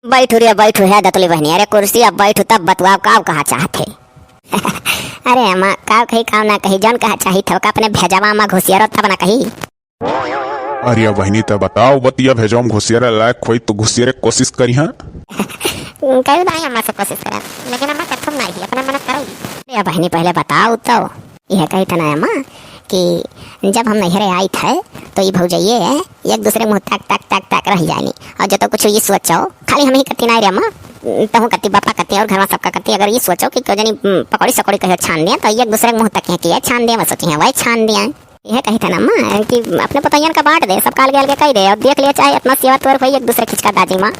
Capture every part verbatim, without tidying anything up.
बैठू रे, बैठू, हे दतुली बहिनी, अरे कुर्सी अब बैठू, तब बतुआव, काव कहा चाहत है? अरे अम्मा, काव कही, काव ना कही, जौन कहा चाहित हो, का अपने भेजवा अम्मा घुसियारो तब ना कही। अरे बहिनी, त बताओ, बतिया भेजवा में घुसियारे लायक होई तो घुसियारे कोशिश करिहा। कई बार अम्मा से कोशिश करब, लेकिन अम्मा कथम नाही, अपने मन करई। अरे बहिनी, पहले बताओ तो। यह कही था ना अम्मा कि जब हम नैहरे आई थे तो ये भौजइये एक दूसरे मुँह ताक, ताक, ताक, ताक रह जानी। और जब तो कुछ ये सोचो, खाली हम ही करती ना रे अम्मा, तहूँ करती, बापा करती और घर में सबका करती। अगर ये सोचो कि क्यों जनी, उम, पकौड़ी सकौड़ी कहियो छान दिया, तो एक दूसरे के मुँह तक कि छान दिया, बस सोची हैं, वही छान दिया। यह कही था ना अम्मा कि अपने पतोहियन का बांट दे, सबका अलगे अलगे कही दे, और देख लिया चाहे इतना सेवा तोर भाई एक दूसरे खिचका दाजी माँ।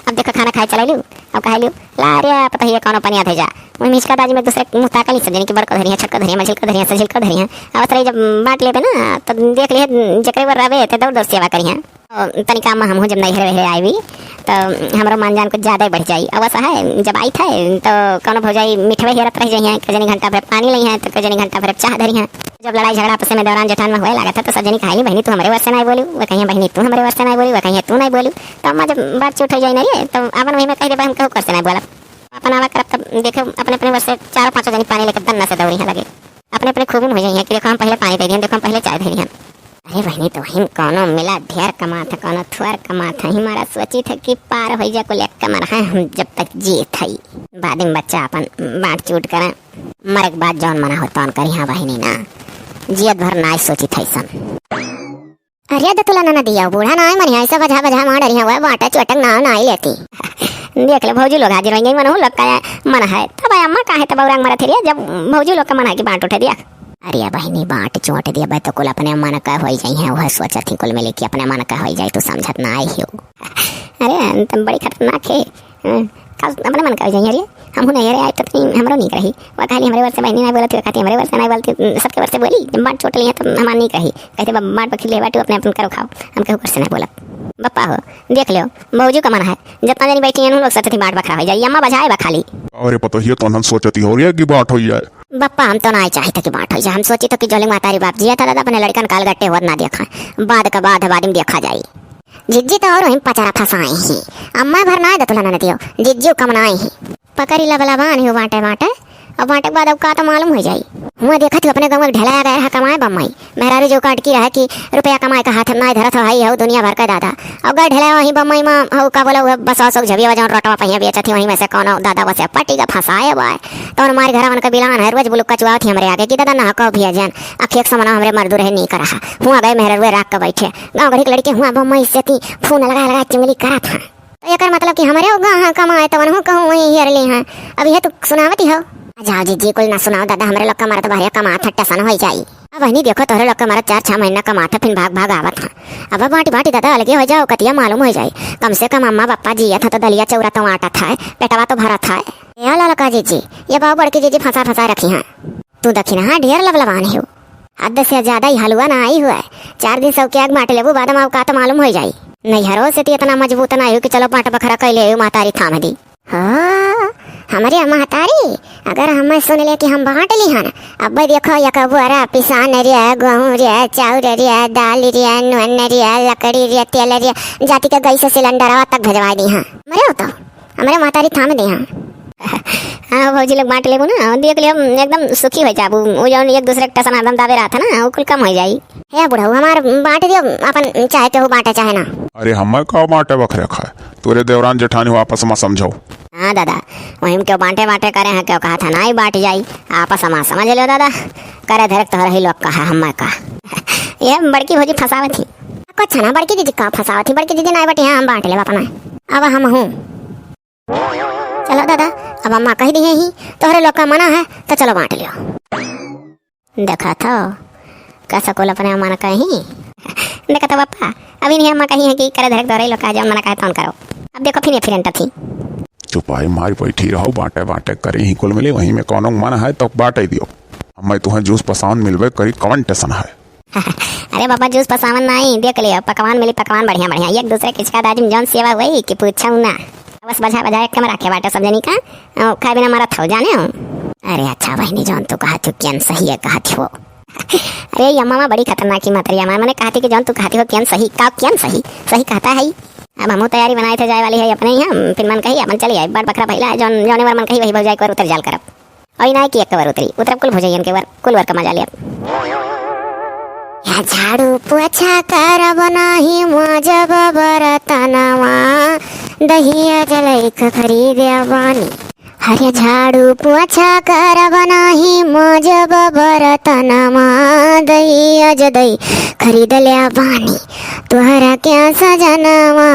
अब देखो खाना खाए चले लू, अब कहे लू, ला रे पतोहिया कौनो पनिया भेजा, वही मिचका दाजी में दूसरे मुँह ताकली सब जनी कि बड़को धरिया, छोटको धरिया, मझिलको धरिया, सझिलको धरिया। अब तरह जब बांट लेबे ना तो देख लिए जकरे बर रहबे ते दौड़ दौड़ सेवा करिया। और तनिका अम्मा हमहूँ जब नैहरे वैहरे आईबी तो हमरो मान जान कुछ ज्यादा ही बढ़ जाई। अब ऐसा है जब आई थे तो कौनो भौजाई मिठवे हेरत रह जाइए, कजनी घंटा भर पानी लई हैं तो कजनी घंटा भर चाह धरी हैं। जब लड़ाई झगड़ा आपस में दौरान जेठान में होए लागत है, तो सब जनी कहाई, "बहिनी, तू हमरे वर से नाई बोलू," वह कहिए, "बहिनी, तू हमरे वर से नाई बोलू," वह कहिए, "तू नाई बोलू।" तो अम्मा जब बात चूट हो जाए ना रे, तो अपन वही में कह देबे, "हम केहू कर से नाई बोलब।" अपन आवा करब, तब देखे अपने अपने वर से चारों पाँचों जनी पानी लेके दन्ना से दौड़ी हैं लगे, अपने अपने खूबी में हो जाइए कि "देखो, हम पहले पानी दे दिए, देखो, हम पहले चाय दे दिए।" अरे बहिनी, तो हिम कौनो मिला ढेर कमात है, कौनो थोर कमात है, हमारा सोची था कि पार हो जा कुल एक कमर है, हम जब तक जीत है, बाद में बच्चा अपन बांट चूट करें। मरे के बाद जौन मना हो तौन करी, हाँ बहिनी ना, जियत भर नाय सोचित है सन। अरे दतुला ननदिया, बूढ़ा नाय मनिया, ऐसा बजा बजा मार डरिया हुआ, बाटा चोटक नाव नाय लेती। देख ले भौजी लोग हाजिर होइहैं, मनहू लोग का मन है, तब अम्मा काहे तब औरंग मरत है रे, जब भौजी लोग का मन है कि बांट उठे दिया। अरे बहिनी, बांट चोट दिया बे तो कुल अपने मन का होई जाई है, वह सोचत ही कुल मिली कि अपने मन का होई जाई, तू समझत ना आई हो। अरे तुम बड़ी खतरनाक है। हम्म, का अपने मन का हो जाइए रे, हमहू नहीं रे, आए तो तनी हमरो नीक रही। वह कहली, "हमरे वर से बहिनी नहीं बोलती, वह कहती, हमरे वर से नहीं बोलती, सबके वर से बोली, जब बांट चोट लिया तो हमार नीक रही।" कहते, "बा-, बांट बखिल ले बाटू, अपने अपन करो खाओ, हम केहू वर से नहीं बोलब।" बप्पा हो, देख लो, भौजी का मन है, जितना जनी बैठी हैं, उन लोग सोचती बांट बखरा हो जाए, अम्मा बजाए बा खाली। अरे पतोहिया, तो अनहन सोचती हो रे कि बांट हो जाए। बप्पा, हम तो ना चाहते कि बांट हो जाए, हम सोची तो कि जोलिंग मातारी बाप जिया था दादा, अपने लड़कन काल गट्टे होत ना देखा, बाद का बाद, बाद में देखा जाए। जिज्जी तो और वहीं पचरा फंसाई ही। अम्मा भर ना दतुला ननदियो, जिज्जी कम ना आई ही। पकड़ी लबलबान ही बांटे बांटे। अब बांटे के बाद अब का तो मालूम हो जाई। हुआ देखत ही अपने गाँव में ढेला आ गया है कमाए बम्मई। मेहरारू जो काट की रहे कि रुपया कमाए का हाथ में ना धरत हो, हाई हो दुनिया भर का दादा। अब गए ढेला वहीं बम्मई में हो का बोला, वह बसा सब झबिया जौन रोटवा पहिया बेचत ही, वहीं में से कौनो दादा बसे पट्टी का फंसाए बाय। तो हमारे घर उनका बिलान है, रोज बुलुक कचुआवत ही हमरे आगे कि दादा ना कहो भी जन, अखेक समना हमरे मर्दू रहे नहीं कर रहा। हुआ गए मेहरारू राख के बैठे। गाँव घड़ी के लड़के हुआ बम्मई से ती फोन लगा लगा चुंगली करत हैं। तो एकर मतलब कि हमरे ओगा हाँ कमाए, तवन हो कहूँ वहीं हेर ली हैं। अब यह तो सुनावत ही हो। जाओ जिज्जी, कुल ना सुनाओ दादा, हमरे लोग का मरद बहरे कमात है, टसन होई जाई। अब बहिनी देखो, तोहरे लोग का मरद चार छह महीना कमात है, फिर भाग भाग आवत है। अब बांटी बांटी दादा अलगे हो जाओ, कतिया मालूम हो जाई। कम से कम अम्मा बप्पा जियत है तो दलिया चौरा तो आटा था, पेटवा तो भरा था। ए ललका जिज्जी, ये बाबू बड़की जिज्जी फंसा फंसा रखी हैं। तू दखिनहा ढेर लबलबान हो। हद से ज्यादा ही हलुआ ना आई हुआ है। चार दिन सब के आग बांट लेबू, बाद में का तो मालूम हो जाई। नैहरो से ती इतना मजबूत ना हो कि चलो बांट बखरा कैले हो, महतारी थाम दी। हाँ, हमरे महतारी, अगर हमें सुन ले कि हम बांट ली हन, अब देखो, एक बोरा पिसान रे, गेहूं रे, चाउर रे, दाल रे, नून रे, लकड़ी रे, तेल रे, जाति के गैस सिलेंडरवा तक भेजवा दी हाँ। मरे हो तो हमरे महतारी थाम दे हाँ। हाँ भौजी लोग, बांट लेबू ना, देख लियो, एकदम सुखी हो जाबू। वो जौन एक दूसरे के टसन हरदम दाबे रहत है ना, वो कुल कम हो जाई। हे बुढ़ऊ, हमार बांट दियो, अपन चाहे केहू बांटे चाहे ना। अरे हमें का बांटे बखरे खाए, तोरे देवरान जेठानी हो, आपस में समझो। हाँ दादा, वही में क्यों बांटे बांटे करे हैं, क्यों कहा था ना ही बांट जाई, आपस में समझ लो दादा। करे धरक तोहरा ही लोग कहा, हमें का। ये बड़की भौजी फंसावत ही। कुछ ना, बड़की दीदी का फंसावत ही, बड़की दीदी ना बटे, हाँ, हम बांट लेब अपना। अब हम हूँ। चलो दादा, अब अम्मा कह दी ही, तोहरे लोग का मना है, तो चलो बांट लियो। देखा था, कैसा कुल अपने अम्मा ने कही। देखा था पापा, अभी नहीं अम्मा कही है कि करे धरक दौरे लोग का, जब मना कहे तौन करो। अब देखो फिर ये फिर एंटर थी। चुपाई मारी बैठी रहो, बांटे बांटे करे ही कुल मिली, वहीं में कौनो मन है तो बांटे दियो। अम्मा तुम्हें जूस पसान मिलबे करी, कौन टेंशन है। अरे बाबा, जूस पसावन नाई, देख लियो, पकवान मिली, पकवान बढ़िया बढ़िया। एक दूसरे के छिका दाजी में जौन सेवा हुई कि पूछो ना। बस बजा बजा एक कमरा के बाटे सब जनी का, अ, खाए बिना मरत हो, जाने हो। अरे अच्छा बहिनी, जौन तू कहत हो, कियन सही है कहत हो। अरे ये मामा बड़ी खतरनाक ही मतरिया मार, मैंने कहती कि जौन तू कहती हो, कियन सही, का कियन सही, सही कहता है। अब हमहू तैयारी बनाए थे जाए वाली है अपने ही, हम फिर मन कही अपन चली आए, बड़ बखरा भइला है, जौन जौने वर मन कही वही भौजाई के वर उतर जाल करब। और ना कि एक वर उतरी, उतरब कुल भौजैयन के वर, कुल वर का मजा लेब। या झाड़ू पोछा करब नाही मजब बरतनवा, दहिया जलैक खरीदे बानी। हरे झाड़ू पोछा करब नाही मजब बरतनवा, दहिया जदै खरीद ले बानी। तोहरा क्या सजनवा,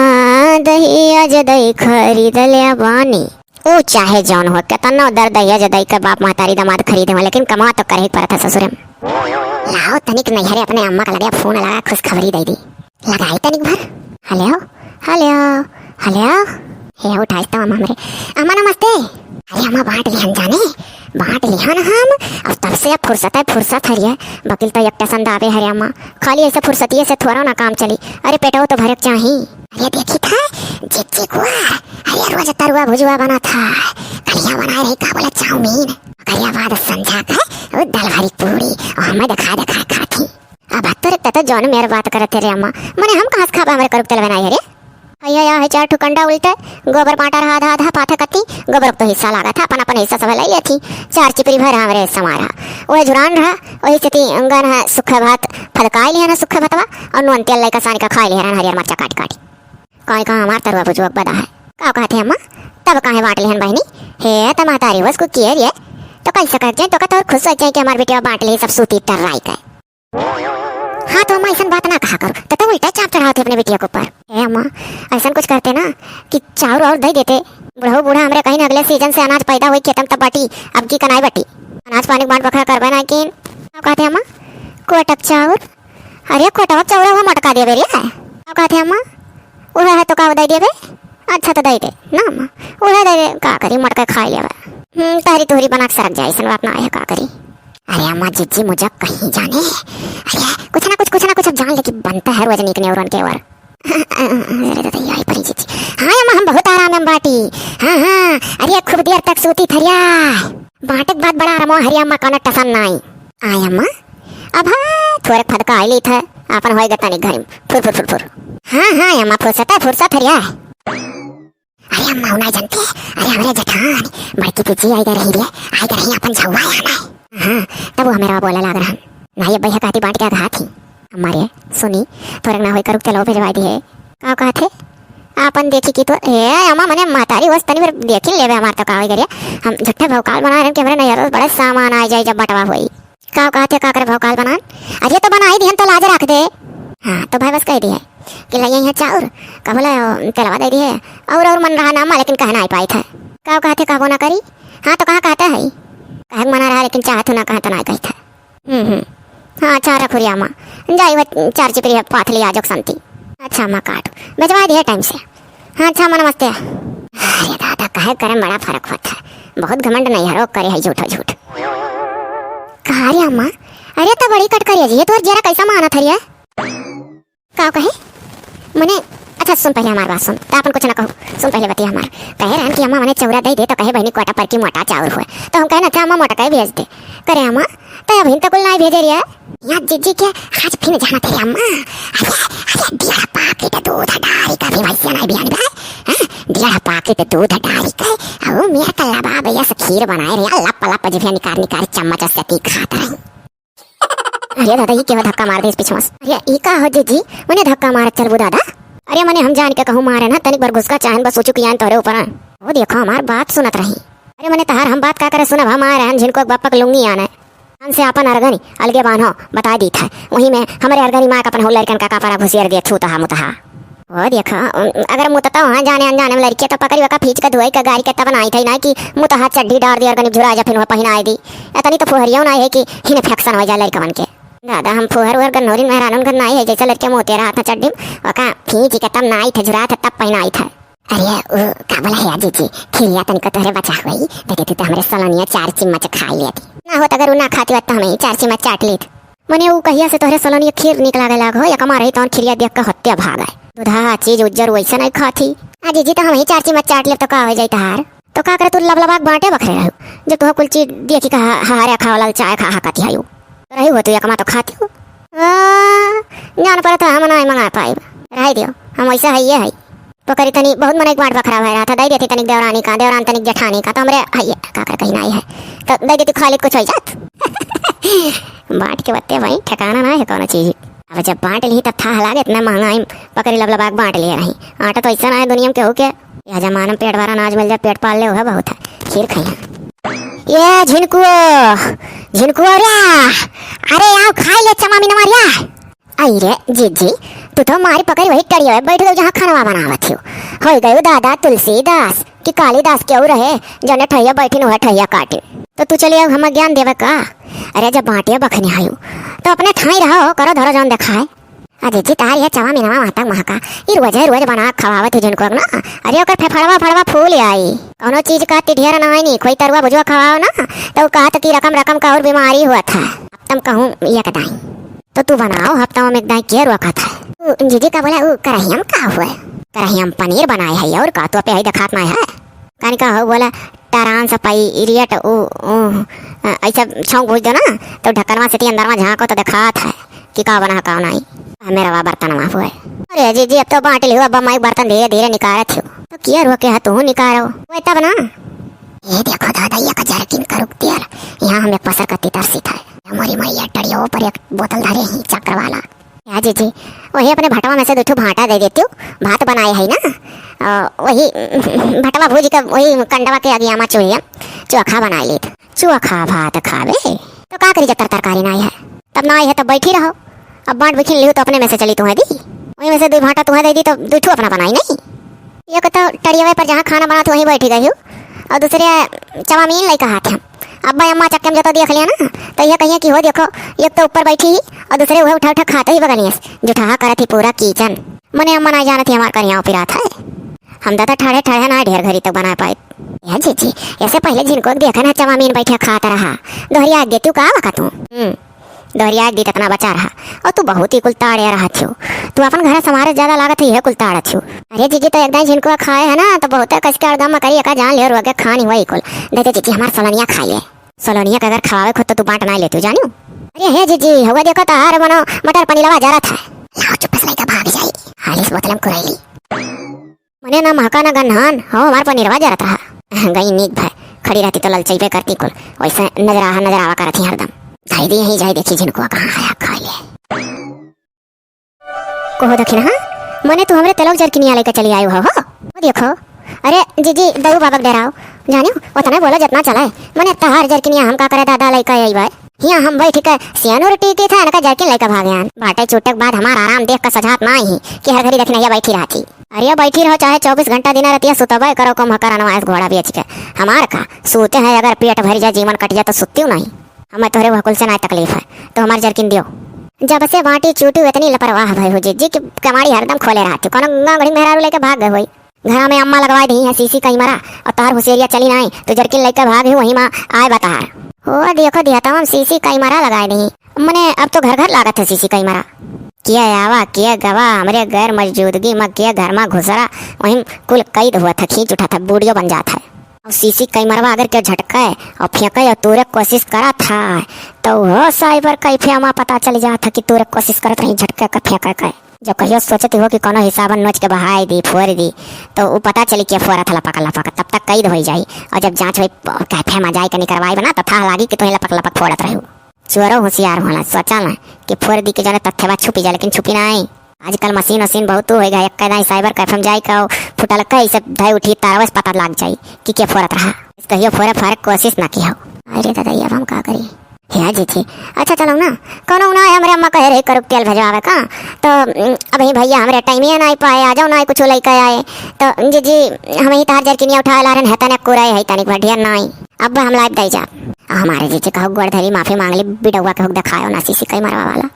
दहिया जदै खरीद ले बानी। ओ चाहे जौन हो, केतनो दर दहिया जदै के बाप महतारी दामाद खरीदे हो, लेकिन कमा तो करे ही पड़त है ससुरे में। लाओ तनिक नैहरे अपने अम्मा का लगे फोन लगा, खुशखबरी दे दी। लगाई तनिक भर। Hello, hello, hello. हे उठाइस तो अम्मा हमरे। अम्मा नमस्ते। अरे अम्मा बांट लिहन जाने, बांट लिहन हम। अब तब से अब फुर्सत है, फुर्सत हरिया। बकिल तो एक टसन दाबे हरे अम्मा, खाली ऐसे फुर्सतिये से थोड़ा ना काम चली। अरे पेटो तो भरे के चाही। अरे देखी था जिज्जी कुआ, अरे रोज तरुआ भुजुआ बना था, कलिया बनाए रही का बोला चाउमीन, कलिया बाद संझा का वो दाल भरी पूरी और हमें दिखा दिखा खाती। अब तोरे तत जौन मेर बात करत रे अम्मा, मने हम कहाँ से खाबे, हमरे करुक तेल बनाई है रे। भैया या है चार ठो कंडा उल्टे, गोबर बांटा रहा आधा आधा पाथे कत्ती, गोबर तो हिस्सा लागत है, अपन अपन हिस्सा सब ले लेती। चार चिपरी भर हमरे हिस्सा मारा, वह जुरान रहा, वही से ती गन है सुखे भात फदकाई लिया ना सुखे भतवा, और नून तेल लइका सानी का खाई लिया रहन हरियर मरचा काटी काटी। कहीं कहाँ हमार तरुआ भुजुआ बदा है। का कहते अम्मा? तब काहे बांट लिहन बहिनी? हे त महतारी बस को किए रे, तो कैसे कर जाए तो का तोर खुश हो जाए कि हमार बेटिया बांट ली सब सूती टर्राई के। हाँ तो अम्मा, ऐसन बात ना कहा करो, तो, तो उल्टा चाप चढ़ावते अपने बिटिया के ऊपर। ए अम्मा, ऐसन कुछ करते ना कि चाउर और दे देते। बुढ़ऊ बूढ़ा हमरे कहीं ना अगले सीजन से अनाज पैदा होई खेतम तब बाटी, अब की कनाई बाटी। अनाज पानी के बांट बखरा करबे ना किन। का कहते अम्मा? कोटक चाउर? अरे कोटवा चाउर हुआ मोटका देबे रे। का कहते अम्मा? उहे है तो का दे देबे? अच्छा तो दे दे ना अम्मा, उहे दे दे, का करी मोटका खाई लेबे। हम्म, तहरी तोहरी बना के सरक जाए, ऐसन बात ना है, का करी। अरे अम्मा, जिज्जी मुझे कहीं जाने। अरे कुछ ना कुछ, कुछ ना कुछ अब जान ले कि बनता है रोज नीक नेवरन के वर। अरे दादा, यही परी जिज्जी। हाँ अम्मा, हम बहुत आराम में बाटी। हाँ, हाँ, अरे खूब देर तक सूती थरिया। बाटे के बाद बड़ा आराम हो हरिया अम्मा, कौनो टसन नाई। आय अम्मा, अब हाँ, थोरे फदका आई ली था, आपन होए गता नहीं घर में। फुर, फुर, फुर, फुर। हाँ, हाँ अम्मा, फुर्सत है, फुर्सत थरिया। अरे अम्मा, उ नाई जानते, अरे हमरे जेठान, बड़की दीदी आई गए रही रे, आई गए रही अपन झउआ आना है। हाँ, तब वो हमें बोला लाग रहा। ना ये भैया कहती बांट के घात ही। अम्मा रे, सुनी, तोरे ना होई करुक तेलवा भेजवा दी है। का कहत है? आपन देखी कि तो, ए अम्मा, मने महतारी वस तनी बार देखी लेबे हमार तो का होई करे। हम झूठे भौकाल बना रहे कि हमरे नैहर बड़े सामान आ जाए जब बंटवा होई। का कहत है, का करे भौकाल बनान? अरे तो बनाई दिहन तो लाज रख दे। हाँ, तो भाई बस कह दी है कि लइया यहाँ चाउर, का बोला, तेलवा दे दी है। और, और मन रहा ना अम्मा, लेकिन कहना आई पाई था। का कहत है, कहबो ना करी। हाँ, तो कहाँ कहता है? कहे के मना रहा, लेकिन चाहत हो ना कहा तो ना कहता। हम्म, हम्म। हाँ, अच्छा रखुरिया अम्मा, जाई वह चार चिपरी पाथली आ जोक संती। अच्छा अम्मा, काट, भेजवा दिया टाइम से। हाँ, अच्छा अम्मा, नमस्ते। अरे दादा, कहे करे में बड़ा फर्क होता है, बहुत घमंड नहीं हरो करे है झूठो झूठ। कहा रे अम्मा, अरे तो बड़ी कट करिया जी, ये तोर जरा कैसा माना थरिया? का कहे? मने, अच्छा सुन पहले हमार बात सुन, त अपन कुछ ना कहू, सुन पहले बतिया हमार। कहे रहन कि अम्मा मने चौरा दे दे, तो कहे बहनी कोटा पर की मोटा चाउर हुए, तो हम कहे ना, अच्छा अम्मा मोटा कहे भेज दे। करे अम्मा, तो अभी तक कुल नहीं भेजे रिया। या जिज्जी के आज फिर जाना तेरे अम्मा। अरे, अरे, डेढ़ पाकिट दूध डारी का भी वैसे नहीं बियान बा। हाँ, डेढ़ पाकिट दूध डारी का, अउ मेर कल्ला बाबे यस खीर बनाए रे, लप लप जिभिया निकार निकार चम्मच से ती खात रही। अरे दादा, ई केवा धक्का मार देस पिछवा से? अरे ई का हो जिज्जी, मने धक्का मारत चलबू दादा? अरे मने हम जान के कहूँ मारे ना, तनिक भर घुसका चाहन बस सोचू कि आन तोहरे ऊपर आन। ओ देखो हमार बात सुनत रही। अरे मने तहार हम बात का करे सुनब, हम आए रहन झिनको एक बापक लुंगी आने। हमसे आपन अरगनी अलगे बान्हो, बता दी था। वहीं में हमरे अरगनी माँ का अपन हो लड़कन का कापरा घुसियर दिया, छूतहा मुतहा। ओ देखा, अगर मुतता वहाँ जाने अनजाने में लड़के तो पकड़ी वका फीच के धोई के गारी के तब ना आई थे ना कि मुतहा चड्ढी डार दी अरगनी झुरा जा फिर वह पहिनाए दी। इतनी तो फुहरियो ना है कि इन्फेक्शन हो जाए लड़कवन के। दादा हम फुहर उहर गन्नोरिन मेहरानन घर ना आई है, जैसे लड़के मुते रहा था चड्ढी में, वका फीच के तब ना आई थे झुरा था तब पहिनाई था। अरे उ का बोला है जिज्जी, खिरिया तनिको तोहरे बचा हुई, देखे तू तो हमरे सलोनिया चार चिम्मच खा लेती। ना होत अगर उ ना खाती होत तो हम ही चार चिम्मच चाट लेत। मने उ कहिया से तोहरे सलोनिया खीर निक लागे लाग हो, या कमा रही तौन खिरिया देख के हत्या भाग आए। दुधा चीज उज्जर वैसे नहीं खाती। आ जिज्जी तो हम ही चार चिम्मच चाट लेब तो का हो जाई तहार? तो का करे तू लबलबाक बांटे बखरे रहू, जब तोह कुल चीज देखी का हा-, हारे खावला चाय खा हाकती है। रही हो तू एकमा तो खाती हो। आ, जान पड़त है हम ना मंगा पाइब। रह दियो, हम वैसा है ये है। पकरी तनी बहुत मनई के बाँट बखरा भय रहत है, दइ देती तनिक देवरानी का, देवरान तनिक जेठानी का, तो हमरे हइये, का करे कहीं नाहीं है, तो दइ देती खाली कुछ होइ जात। बाँट के बत्ते भाई ठिकाना नाहीं है कौनो चीज। अब जब बाँट लिही तब थाह लागे, इतना महँगाई पकरी लबलबा के बाँट लिहे रही। आटा तो ऐसा नाहीं है दुनिया में केहू के, यह जमाना में पेट भरा अनाज मिल जाए, पेट पाल ले, वह बहुत है। खीर खाई। ये झिनकुओ, झिनकुओ रे, अरे आओ खाई ले चमा मिनवा रे। आई रे जीजी, तू तो मारी पकड़ी वही टड़िया में बैठ गई जहाँ खानवा बनावत हो। होई गयो दादा तुलसीदास कि कालिदास केहू रहे, जने ठहिया बैठिन वह ठहिया काटिन। तो तू चली आओ हमें ज्ञान देवे का? अरे जब बाँटिया बखने आयु तो अपने ठाई रहो, करो धरो जौन देखाए। आ जीजी तार ये चवा मिनवा वहाँ तक महका, ई रोजे रोज बना खवावत ही झिनकुआ ना। अरे ओकर फेफड़वा फड़वा फूल आई। कौनो चीज का टिढियर ना आई नी, कोई तरुआ भुजुआ खवाओ ना, तो कहत कि रकम रकम का और बीमारी हुआ था। अब तम कहूँ ये कदाई। तो तू बनाओ, हफ्ता में एक दाई के रोका था। उ, जीजी का बोला, उ करहिया में का हुआ? करहिया में पनीर बनाए है और का, तू पे ही दिखात ना है। कानी का हो बोला, टरान से पाई इरियट, उ, उ, अ, ऐसा छौंक भूज दो ना, तो ढक्कनवा से ती अंदरवा झांको तो दिखात है कि का बना है, का नहीं। हमें रवा बर्तनवा हुआ है। अरे जीजी, अब तो बाँट लियो, अब माई बर्तन धीरे धीरे निकारत हो। तो किया रोके है, तू निकारो। वही तब ना। ये देखो दादा, ये का जरकिन करुक तेल, यहाँ हम एक पसर कत्ती तरसित है। हमारी माई ये टड़ियों पर एक बोतल धरे ही चक्कर वाला। या जीजी, वही अपने भटवा में से दो ठो भाँटा दे देती हूँ, भात बनाए है ना, अ, वही भटवा भूज के वही कंडवा के अगिया में चूल्हे चोखा बनाए लेत। चोखा भात खावे तो का करी जब तर तरकारी नाई है, तब नाई है तब बैठी रहो। अब बाँट बिखिन लिहू तो अपने में से चली तुहें दी, वही में से दो भाँटा तुहें दे दी तो दो ठो अपना बनाई नहीं। एक तो टड़ियावे पर जहाँ खाना बनात वहीं बैठी गई हूँ, और दूसरे चवामीन लइका हाथ है। अब्बा अम्मा चक्के में जतो देख लिया ना, तो ये कहिए कि हो देखो, एक तो ऊपर बैठी ही और दूसरे वह उठा उठा खाते ही बगलिए से जुठाहा करत ही पूरा किचन। मने अम्मा ना जानत ही हमार करियाव पिरात है। हम दादा ठाढ़े ठाढ़े ना ढेर घरी तक बना पाए। या जीजी, ऐसे पहले जिनको देखा ना चवामीन बैठे खात रहा, दोहरिया देती का वका तू? हम्म, दोहरिया दी ततना बचा रहा। और तू बहुत ही कुल ताड़े रहा थियो। तू अपन घर संभारे ज्यादा लागत है, यह कुल ताड़ा थियो। अरे जीजी, तो एक दाई झिनकुआ खाए है ना, तो बहुत कस के अड़गम करी, एका जान लियो, रोगे खानी हुआ ही कुल। दे दे जीजी, हमार सलोनिया खाइए। सलोनिया के अगर खवावे खुद तो तू बाँट ना लेती, जानियो। अरे हे जीजी, हुआ देखो तार मनो मटर पनीरवा जरा था। लाओ चुप से लइका भाग जाई। हालिस बोतलम कुरैली। मने ना महका ना गन्हान, हो हमार पनीरवा जरत रहा। गई नीक भाई, खड़ी रहती तो ललचइबे करती कुल, वैसे नजर आहा, नजर आवा करत ही हरदम। धई दी यहीं जाई, देखी झिनकुआ कहाँ आया खा ले। कहो दखिन, हाँ? मने तू हमरे तेलौक जरकिनिया लेके चली आयु हो, हो? वो देखो, अरे जीजी, दऊ बाबक डराओ, जानियो, उतना बोलो जितना चलाए, मने तहार जरकिनिया हम का करे दादा लेके आई बाय। हियाँ हम बैठ के सियानो रोटी की था, इनका जरकिन लेके भागे आन। बाटे चूटक बाद हमार आराम देख के सजात ना ही कि हर घड़ी दखिन हिया बैठी रहती। अरे बैठी रहो, चाहे चौबीस घंटा दिन रतिया सुतबे करो, कम हकर अनवायस घोड़ा बेच के। हमार का, सूते हैं अगर पेट भर जाए, जीवन कट जाए तो सुत्तियो नहीं। हमें तोहरे वहकुल से ना तकलीफ है, तो हमार जरकिन दियो। जब से बाटी चूटी इतनी लापरवाह भय हो जीजी कि कमाड़ी हरदम खोले रहती, कोनो गाँव घड़ी मेहरारू लेके भाग गए होई। घरा में अम्मा लगवाए दी है सीसी कई मरा, और तार हुसेरिया चली नाई, तो जरकिन लेके भाग ही वहीं माँ आए बतार। हो देखो दिया तमाम सीसी कई मरा लगाए दी। मने अब तो घर घर लागत है सीसी कई मरा। किया आवा, किया गवा, हमरे गैर मौजूदगी में किया घर में घुसरा, वहीं कुल कैद हुआ था, खींच उठा था, बूढ़ियो बन जात है। और सीसी कई मरवा अगर के झटके और फेंके और तूरे कोशिश करा था, तो वो साइबर कैफे में पता चल जात था कि तूरे कोशिश करत रही झटके के फेंके के। जब कहियो सोचती हो कि कोनो हिसाबन नोच के बहाई दी, फोड़ दी, तो वो पता चली के फोड़ा था लपक लपक, तब तक कैद हो जाई। और जब जांच हुई प-, कैफे में जाए के निकरवाई बना, तो था लागी कि तुही लपक लपक फोड़त रही। चोरो होशियार होला, सोचा ना कि फोड़ दी के जाने तथ्यवा छुपी जाए, लेकिन छुपी ना आई। आजकल मशीन वशीन बहुत हो गया, एक दाई साइबर कैफे में जाई का फुटल कई से धई उठी तारवस पता लाग जाई कि के फोड़त रहा। कहियो फोड़े फारे कोशिश ना की हो। अरे दादा, ये अब हम का करी? हे जीजी, अच्छा चलो ना, कोनो ना है, हमरे अम्मा कहे रही करुक तेल भेजवावे का, तो उम, अभी भैया हमरे टाइम ये ना पाए, आ जाओ ना कुछ लेके आए, तो जीजी हम ही तार जरकिनिया उठा ला रहे हैं, तने कुराए है तनिक भर ढेर ना आई, अब हम लाइव दे जा। हमारे जीजी कहो गोड़ धरी माफी मांग ली, बिडौआ के हुक दिखायो ना सीसी कई मरवा वाला।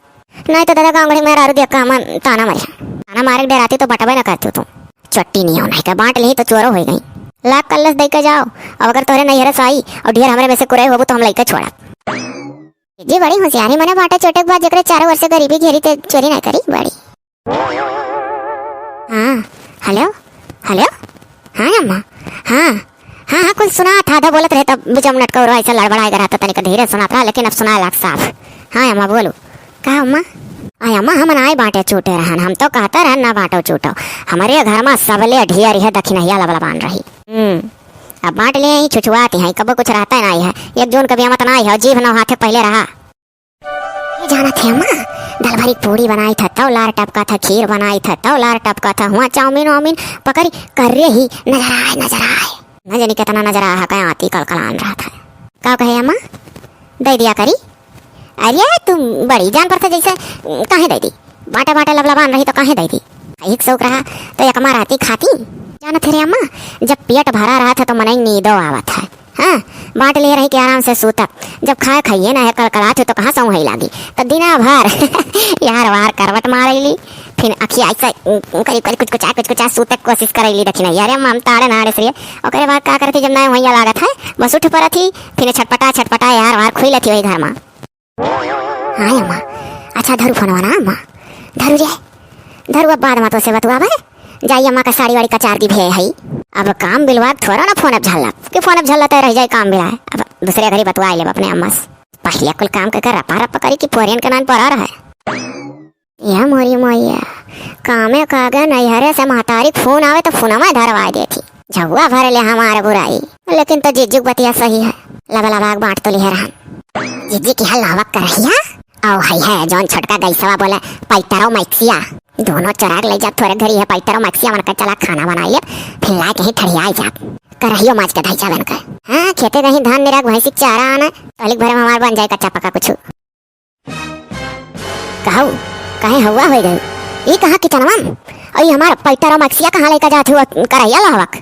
नहीं तो दादा गाँव घड़ी में रारू देख के हम ताना मारे। ताना मारे के डराती तो बटबे ना करती तू। चट्टी नहीं होना है क्या? बांट ली तो चोरो हो गई। लाख कल्लस दे के जाओ। अब अगर तोरे नहीं हरस आई और ढेर हमरे में से कुरे होबू तो हम लेके छोड़ा। जी बड़ी होशियारी मने बाटे चोटे के बाद जेकरे चारों ओर से गरीबी घेरी ते चोरी नहीं करी बड़ी। हाँ, हेलो, हेलो, हाँ अम्मा, हाँ, हाँ, हाँ, कुल सुना था, आधा बोलत रहे तब बीच में नटकौर ऐसा लड़बड़ाए रहा था, तनिक धीरे सुनात रहा, लेकिन अब सुनाए लाग साफ। हाँ अम्मा, बोलू। का अम्मा? आय अम्मा, हम नाई बाँटे चूटे रहन, हम तो कहते रहन ना बाँटो चूटो। हमरे घर मा सबले ढेर है दखिनहिया लबलबान रही। हम्म, अब बाँट ले ही छुछुआती है, कबो कुछ रहता नाई है। एक जून के बियाह मत नाई है, जीभ नौ हाथे पहिले रहा। ये जानत है अम्मा, दल भरी पूड़ी बनाई था, तौ लार टपका था, खीर बनाई था, तौ लार टपका था, हुआ चाउमीन वाउमीन पकड़ी कर रे ही नजर आए, नजर आए। न जानी कितना नजर आया है, कहीं आती कलकलान रहा था। का कहे अम्मा, दे दिया करी। अरे तू बड़ी जान पड़ता जैसे, काहे दे दी? बाँटे बाँटे लबलबान रही तो काहे दे दी? एक शौक रहा तो एक माँ रहती खाती। जानत है रे अम्मा, जब पेट भरा रहा था तो मनई नींदो आवत है। हाँ, बाँट ले रही कि आराम से सूतब। जब खाए खाइए ना है, कलकलात हो तो कहाँ सौंहई लागी? तो दिना भर यार वार करवट मारेली, फिर अखिया ऐसा करीब करीब कुछ कुछ कुछ कुछ सूते के कोशिश करेली। देखी ना यार, हम ताड़े नाड़े से। ओकरे बाद का करती, जब ना वहीं लागत है, बस उठ पड़त ही, फिर छटपटा छटपटा यार वार खुई लेती वही घर मा। हाँ अम्मा, अच्छा धरू फोनवा ना अम्मा, धरू रे, धरू, अब बाद मा तो से बतुआबे। जाई अम्मा का साड़ी वाड़ी कचार दी भे हई। अब काम बिलवा के थोड़ा ना फोन अब झल्ला, कि फोन अब झल्ला तय रह जाए काम बिलाए। अब दूसरे घरी बतुआ लेब अपने अम्मा से। पहले कुल काम के कर रपा रपा करी कि पोरियन के नान पड़ा रहे। या मोरी मैया, कामे कागे नैहरे से महतारी के फोन आवे तो फोनवा धरवाए देती। झउआ भर ले हमार बुराई, लेकिन तो जीजू के बतिया सही है। लबा लबा के बाँट तो लिहे रहन। जीजी की हल लावक करहिया, औ हई है जौन छोटका गैसवा बोले पैतरो मैक्सिया, दोनों चोराक ले जाब थोरे घरी है पैतरो मैक्सिया, मन कर चला खाना बनाई लेब, फिर लाए कहीं ठड़ियाई जाब। करहियो माज के धई जाबे न कर। हाँ, खेते कहीं धान निराक भैंसी के चारा आना, तोहलिक भरे में हमार बन जाए कच्चा पक्का कुछ। कहू, कहे हउआ होइ गई? ई कहाँ किचनवा में? और ई हमार पैटर और मैक्सिया कहाँ लेकर जात हुआ करहिया लहवक?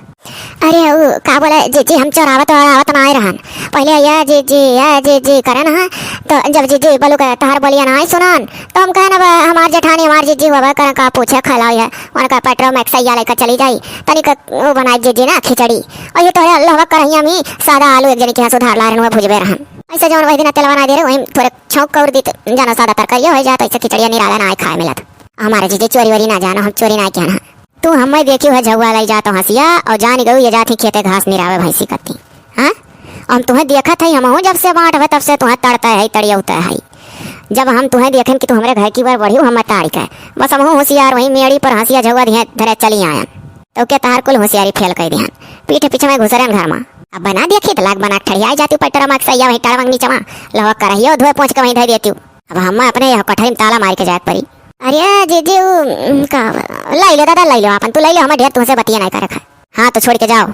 अरे उ का बोले, जीजी हम चोरावत ओरावत ना आए रहन। पहले या जीजी, या जीजी करे ना, तो जब जीजी बोलू के तहार बोलिया ना आई सुनान, तो हम कहे ना, "बा, हमार जेठानी, हमार जीजी हुआ बा, करे का पूछे खलाओ है, उनका पैटर और मैक्सिया लेकर चली जाई, तनिक उ बनाई जीजी ना खिचड़ी, और ये तोहरे लहवक करहिया में सादा आलू एक जनी के यहाँ सुधार ला रहन, हुआ भुजबे रहन।" ऐसे जौन वही दिन तेलवा ना दे रहे, वही थोड़े छौंक कौर दी तो जानो सादा तरकारियो होइ जात, ऐसे खिचड़िया निराला ना आए खाए मिलत। हमारे जीजी चोरी वोरी ना जानो, हम चोरी ना किया ना। तू हमें देखियो है झउआ लाई जातो हंसिया और जान गऊ ये जाती खेते घास निरावे भैंसी कत्ती। हाँ? हम तुहें देखत है, हमहूँ जब से बाँट हुए तब से तुहें तड़ता है, तड़ियौता है। जब हम तुहें देखें कि तू हमरे घर की बार बढ़ियो, हम ताड़ी के, बस हमहूँ होशियार वहीं मेड़ी पर हंसिया झउआ दिहे धरे चली आयन। तो के तहार कुल होशियारी फेल कर दिहन, पीठ पीछे में घुसरन घर में। अब बना दिया खेत लाग बना ठड़िया जाती पैटर मैक्सिया वहीं टड़वंग नीचवा, लहवा करहियो धोए पोंछ के वहीं धर देती। अब हम अपने यह कठरी में ताला मार के जाए के पड़ी। अरे जीजी, उ, उम, का, लाई लो दादा, लाई लो आपन, तू लाई लो, हमें ढेर तुमसे बतिया नहीं करे खाए। हाँ, तो छोड़ के जाओ।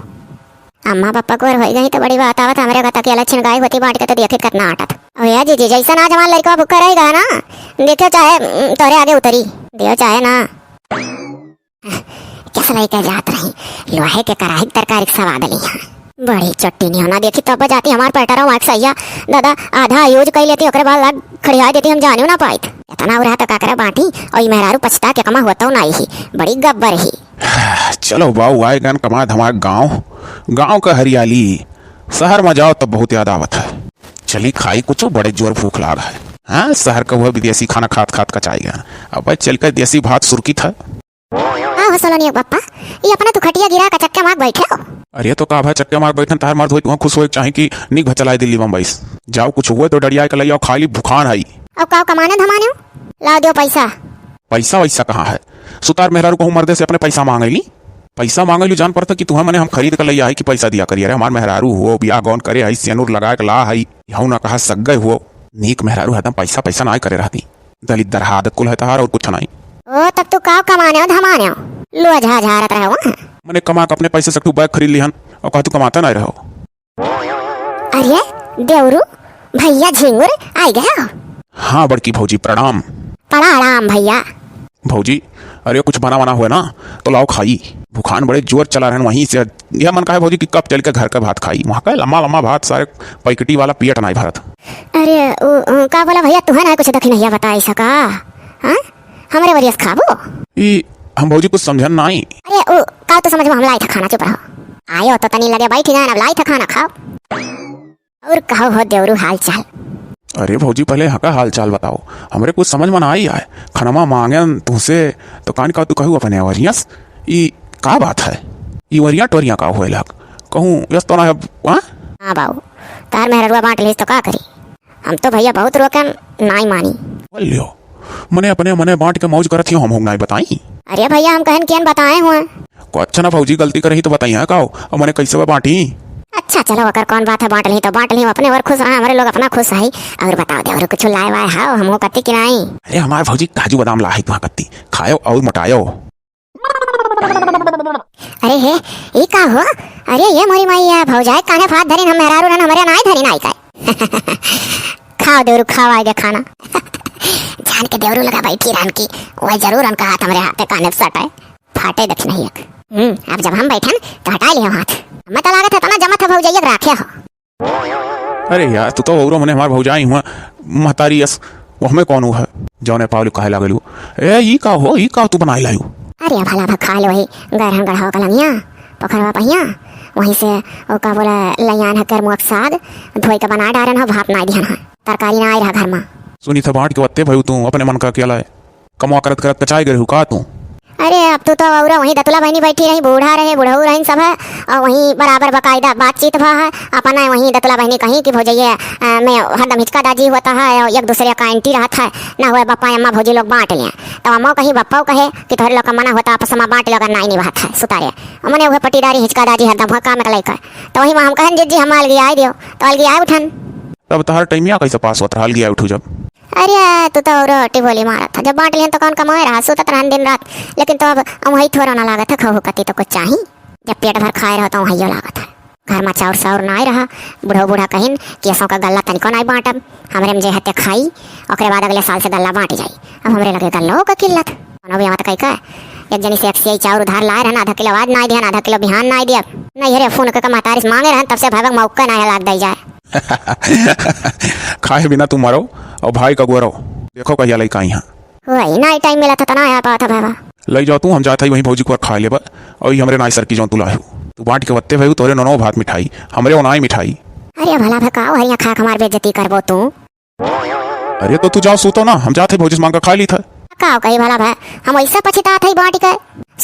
अम्मा पापा गोर होई गई तो बड़ी बात आवत, हमरे का तकिया लक्षण गाय होती बांट के तो देखित कितना आटत। अब या जीजी, जैसा ना जवान लड़का भूखा रहेगा ना, देखो चाहे, उम, तोरे आगे उतरी, दियो चाहे ना। कैसे लेके जात रही, लोहे के कढ़ाई के तरकारी के सवाद ली है। बड़ी चट्टी नहीं होना, देखी तब जाती हमार पैटरा मैक्सिया, दादा आधा यूज कर लेती, ओकरे बाद लाग खड़िया देती, हम जानियो ना पाइत। इतना उरा तो का करे बांटी, और ई मेहरारू पछता के कमा होता ना ही, बड़ी गब्बर ही। चलो बाऊ, आए गन कमा धमाक गाँव, गाँव का हरियाली, शहर में जाओ तब बहुत याद आवत है। चली खाई कुछ, बड़े जोर भूख लाग है। हाँ, शहर का वह विदेशी खाना खात खात कचाई गया। अब चल कर देसी भात सुरकी था। का हो सोलनिया के पप्पा, ई अपना तू खटिया गिरा के चक्के मार बैठे हो? अरे तो का भा चक्के मार बैठन, तहार मर्द होई, तुहाँ खुश होए के चाही कि नीक भा चलाए दिल्ली बम्बई से। जाओ कुछ हुए तो डड़िया के लइयाओ, खाली भुखान हई। अब का कमाने धमाने हो? लाओ दियो पैसा। पैसा वैसा कहाँ है? सुतार मेहरारू कहूँ मर्दे से अपने पैसा मांगे ली। पैसा मांगे ली जान पड़ता कि तुहाँ मने हम खरीद के लइया है कि पैसा दिया करिए। अरे हमार मेहरारू हुओ, बियाह गौन करे हई, सेनुर लगा के ला हई, यहू ना कहा सग्गे हुओ। नीक मेहरारू हरदम पैसा पैसा ना करे रहती। दलिद्दर हादत कुल है तहार और कुछ नहीं। ओ, तब तू का कमाने हो, धमाने हो? लुआ झाझारत रहे हो, हाँ? मने कमा के अपने पैसे से तू बैग खरीद लिहन और कहा तू कमाता नहीं रहो। अरे, देवरू, भैया झिंगुर, आई गया? हाँ, बड़की भौजी, प्रणाम। प्रणाम, भैया। भौजी, अरे कुछ बना वना हुए ना, तो लाओ खाई। भुखान बड़े जोर चला रहन वहीं से। यह मन का है भौजी कि कब चल के घर का भात खाई। वहाँ का लम्बा लम्बा भात, सारे पैकेटी वाला पेट नहीं भरत। अरे, उ, उ, का बोला भैया, तुहे ना कुछ दखिनहिया बताई सका? हाँ? हमरे वरियस खाबो? ई, हम भौजी कुछ समझन नाई। अरे, उ, का तो समझ में हम लाई था खाना, चुप रहो। आयो तो तनी लगे बैठी जाए, अब लाई था खाना खाओ। और कहो हो देवरू हाल चाल? अरे भौजी, पहले यहाँ का हाल चाल बताओ, हमरे कुछ समझ में ना आई आए। खनमा मांगन तुमसे तो कान का तू कहू अपने वरियस, ई का बात है? ई वरिया टोरिया का होए लग? कहूँ यस तो ना है, हाँ? हाँ बाऊ, तार मेहररुआ बांट लीस तो का करी? हम तो भैया बहुत रोकन, नाई मानी। बोल लियो, मने अपने मने बाँट के मौज करत हियो, हमहू नाई बताई। अरे भइया, हम कहन कियन बताए हुआ। कुछ ना भौजी, गलती करही तो बताइए का हो, अब मने कैसे बा बाँटी? अच्छा चलो, ओकर कौन बात है, बाँट लिही तो बाँट लिही, अपने और खुश रहा, हमरे लोग अपना खुश है। और बताओ देवरू, कुछ लाए वाए हाव, हमहू कत्ती कि नाई? अरे हमार भौजी काजू बादाम लाही तुहाँ कत्ती, खायो और मोटायो। अरे हे, ई का हो? अरे ये मोरी माई, या भौजाई कान्हे फात धरिन, हम मेहरारू रहन, हमरे नाई धरिन आई काय? खाओ देवरू, खाओ आगे खाना। जान के देवरू लगा बैठी रहन की, वह जरूर उनका हाथ हमरे हाथे कान्हे सटाए, फाटे देख नहीं एक। हम्म, अब जब हम बैठन तो हटाए लियो हाथ। हमें तो लागत है तना जमत है भौजैया के राखे हो। अरे यार, तू तो औरो मने हमार भौजाई हुआ, महतारी यस, वो हमें कौन हुआ है? जौने पावली कहे लागलू, "ए, ई का हो, ई का तू बनाए लायू?" अरे भला भा खा लो ही, गैरहन गढ़ाओ कलंगिया, पोखरवा पहिया, वहीं से ओ का बोला, लैयान है करमुआ के साग, धोई के बना डारन हो, भात नाई दिहन है, तरकारी नाई रहा घर में। सुनी था बाँट के वत्ते भयू तू, अपने मन का क्या लाए? कमवा करत करत कचाई गए हो का तू? अरे अब तू तो औरा वहीं दतुला बहिनी बैठी रही, बूढ़ा रहे, बुढ़ऊ रहिन सब है, और वहीं बराबर बकायदा बातचीत भा है। अपना वहीं दतुला बहिनी कहीं कि भौजैया, अ, में हरदम हिचका दाजी होता है और एक दूसरे का एंटी रहत है, ना हुए बप्पा अम्मा भौजी लोग बाँट लें। तो अम्मा कहीं बप्पा कहे कि तोहरे लोग का मना होता, आपस में बाँट लो, अगर नाई निभात है सुतारे। मने वह पटीदारी हिचका दाजी हरदम हुआ काम के लइका। तो वही में हम कहन, "जीजी, हम अलगी आए दियो," तो अलगी आए उठन। तब तोहर टाइमिया कैसे पास होत रहा, अलगी आए उठू जब? अरे, तू तो और टिबोली मारत था। जब बाँट लिहन तो कौन कमाए रहा, सुतत रहन दिन रात। लेकिन तो अब वही थोड़ा ना लागत है, खहू कती तो कुछ चाही। जब पेट भर खाए रहो तो वही लागत है। घर में चाउर साउर ना आए रहा। बुढ़ऊ बूढ़ा कहिन कि असों का गल्ला तनिको नाई बाँटब, हमरे में जे हत्या खाई, ओकरे बाद अगले साल से गल्ला बाँट जाई। अब हमरे लगे गल्लो का किल्लत। कोनो भी आवत कही का, एक जनी से एक सियाई चाउर उधार लाए रहन, आधा किलो आज नाई दिहन, आधा किलो बिहान नाई दिया। नहीं रे, फोन के महतारी से माँगे रहन, तब से भैबक मौका नाई लाग दई जाए। खाए बिना तू मरो और भाई का गोरो। देखो कहिया लइका आई हैं। वही नाई टाइम मिला था, तना आया पावा था बाबा। लई जाओ तू, हम जात हई वहीं भौजी को खाए लेबा। और ये हमरे नाई सर की जौन तू लाहू। तू बाँट के वत्ते भयू, तोरे नौ नौ भात मिठाई, हमरे ओनाई मिठाई। अरे भला भा, का हरिया खा के हमार बेइज्जती करबो तू? अरे तो तू जाओ सूतो ना, हम जात हई भौजी से माँग के खाए ली था। का कही भला भा, हम ऐसा पछितात हई बाँट के।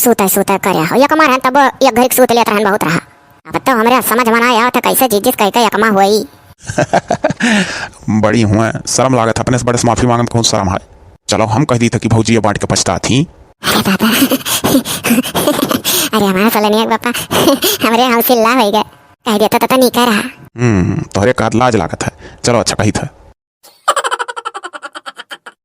सूते सूते करे हो, एक मार है तब एक घड़ी सूत लेत रहन बहुत रहा। अब तो हमरे समझ में ना आवत है कैसे जीजिस कह के एकमा होई। बड़ी हुए, शर्म लागत है, अपने से बड़े से माफी मांगे में कौन शर्म है। चलो, हम कह दी था कि भौजी ये बाँट के पछतात ही। अरे दादा। अरे हमारा सलनिया के बापा, हमरे हम सिल्ला होई गए। कह देता तो, तो नीका रहा। हम्म, तोहरे का लाज लागत है। चलो, अच्छा कही था।